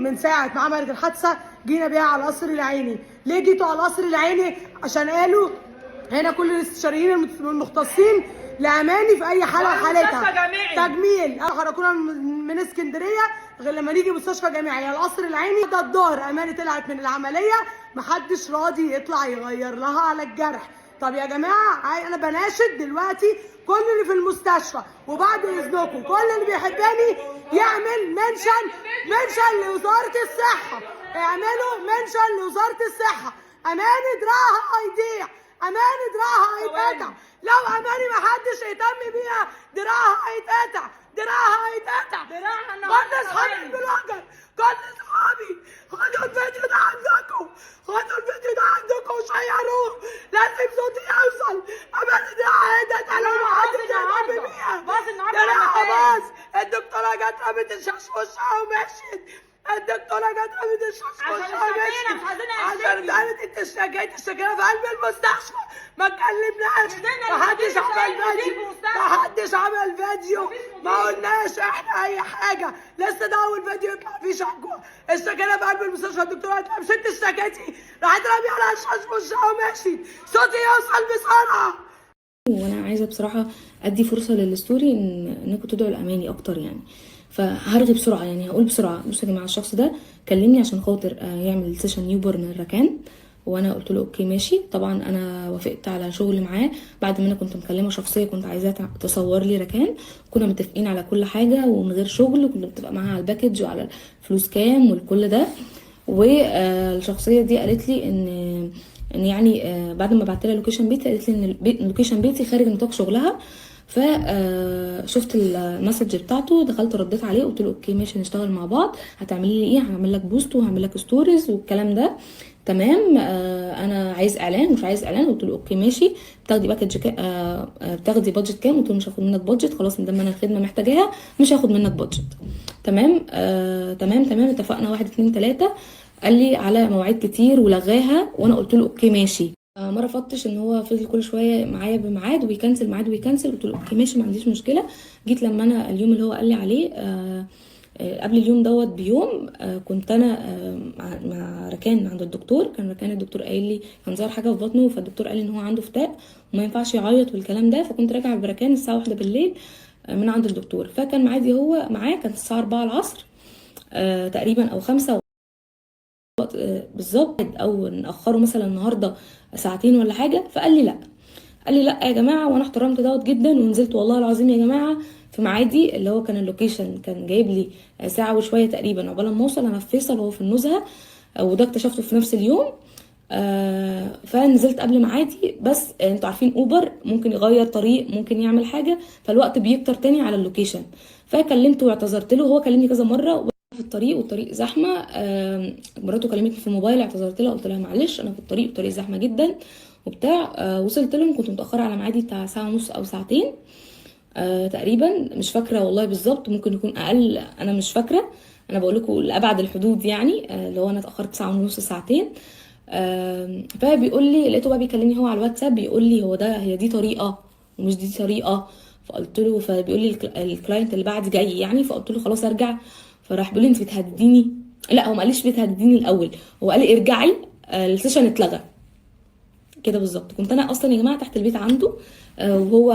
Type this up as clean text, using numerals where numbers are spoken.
من ساعة ما عملت الحادثة جينا بيها على القصر العيني. ليه جيتوا على القصر العيني؟ عشان قالوا هنا كل الاستشاريين المختصين لأماني في أي حالة وحالتها. مستشفى جامعي. تجميل. خرجونا من اسكندرية غير لما نيجي مستشفى جامعي القصر العيني. ده الظهر أماني طلعت من العملية، محدش راضي يطلع يغير لها على الجرح. طب يا جماعة، أنا بناشد دلوقتي كل اللي في المستشفى، وبعد إذنكم كل اللي بيحبني يعمل mention، mention لوزارة الصحة. اعملوا mention لوزارة الصحة. أماني دراعها هيضيع، أماني دراعها هيتقطع. لو أماني محدش يهتم بيها دراعها هيتقطع، دراعها هيتقطع. دراعها النهارده كل اصحابي ثواني. ال blogger، كل اصحابي، خدوا الفيديو ده عندكم، خدوا الفيديو ده عندكم وشيروه. لازم صوتي يوصل. اماني دراعها هيتقطع لو محدش باظ يهتم النهارده. بيها. باظ النهارده على دراعها المكان. باظ. الدكتورة جت رمت الشاش في وشها ومشيت. الدكتورة جت رمت الشاش في عشان وشها اشتكينا، ومشيت. مش عايزينها عشان يشتكي. قالت انت اشتكيت، اشتكينا في قلب المستشفى، ما اتكلمناش، نزلنا محدش للمدير، عمل مش لاقيين فيديو، مدير في المستشفى. محدش عمل فيديو، مفيش مدير. ما قلناش احنا اي حاجة. لسه ده اول فيديو يطلع فيه شكوى. اشتكينا في قلب المستشفى، الدكتورة قالت لها مش انت اشتكيتي، راحت راميه على الشاش في وشها ومشيت. صوتي يوصل بسرعة. وانا عايزه بصراحة ادي فرصة لل story ان انكم تدعوا لاماني اكتر يعني، فهرغي بسرعة يعني، هقول بسرعه. بصوا يا جماعه، الشخص ده كلمني عشان خاطر يعمل session newborn ركان، وانا قلت له okay ماشي. طبعا انا وافقت على شغل معاه بعد ما انا كنت مكلمه شخصية كنت عايزاها تصور لي ركان. كنا متفقين على كل حاجة ومن غير شغل، وكنت متفقه معاها على ال package وعلى الفلوس كام والكل ده. والشخصية دي قالت لي ان يعني بعد ما بعت لها location بيتي، قالت لي ان location بيتي خارج نطاق شغلها. فشفت ال message بتاعته، دخلت رديت عليه، قلت له okay ماشي نشتغل مع بعض، هتعملي لي ايه؟ هعمل لك post وهعمل لك stories والكلام ده، تمام. انا عايز اعلان، مش عايز اعلان. قلت له okay ماشي، بتاخدي package كا بتاخدي budget كام؟ قلت له مش هاخد منك budget، خلاص ما دام انا الخدمة محتاجاها مش هاخد منك budget. تمام، تمام تمام، اتفقنا واحد اتنين تلاته. قال لي على مواعيد كتير ولغاها، وانا قلت له okay ماشي. ما رفضتش ان هو فضل كل شوية معايا بميعاد ويكنسل، ميعاد ويكنسل. قلت له okay ماشي، ما عنديش مشكله. جيت لما انا اليوم اللي هو قال لي عليه، قبل اليوم دوت بيوم، كنت انا مع ركان عند الدكتور. كان ركان الدكتور قايل لي كان ظهر حاجة في بطنه، فالدكتور قال لي ان هو عنده فتاق وما ينفعش يعيط والكلام ده. فكنت راجعه بركان الساعة 1 بالليل من عند الدكتور، فكان ميعادي هو معاه كانت الساعة 4 العصر تقريبا او 5 وقت بالظبط، او ناخره مثلا النهارده ساعتين ولا حاجة. فقال لي لا، قال لي لا يا جماعه، وانا احترمت دوت جدا ونزلت والله العظيم يا جماعة في ميعادي اللي هو كان ال location كان جايب لي ساعة وشوية تقريبا عقبال ما اوصل. انا في فيصل وهو في النزهه، وده اكتشفته في نفس اليوم. فنزلت قبل ميعادي، بس انتوا عارفين اوبر ممكن يغير طريق، ممكن يعمل حاجه، فالوقت بيكتر تاني على ال location. فكلمته واعتذرت له، هو كلمني كذا مرة في الطريق والطريق زحمه. مراته كلمتني في الموبايل، اعتذرت لها، قلت لها معلش انا في الطريق والطريق زحمة جدا وبتاع. وصلت لهم كنت متاخرة على ميعادي بتاع ساعة ونص او ساعتين تقريبا، مش فاكره والله بالظبط، ممكن يكون اقل، انا مش فاكره، انا بقول لكم لابعد الحدود يعني. اللي هو انا اتاخرت ساعة ونص ساعتين. فبيقول لي، لقيته بقى بيكلمني هو على الواتساب، بيقول لي هو ده هي دي طريقه ومش دي طريقه. فقلت له، فبيقول لي ال client اللي بعد جاي يعني، فقلت له خلاص ارجع. فراح بيقول لي انت بتهدديني. لا هو ما قاليش بتهدديني الاول، هو قال لي ارجعي، ال session اتلغى كده بالظبط. كنت انا اصلا يا جماعة تحت البيت عنده، وهو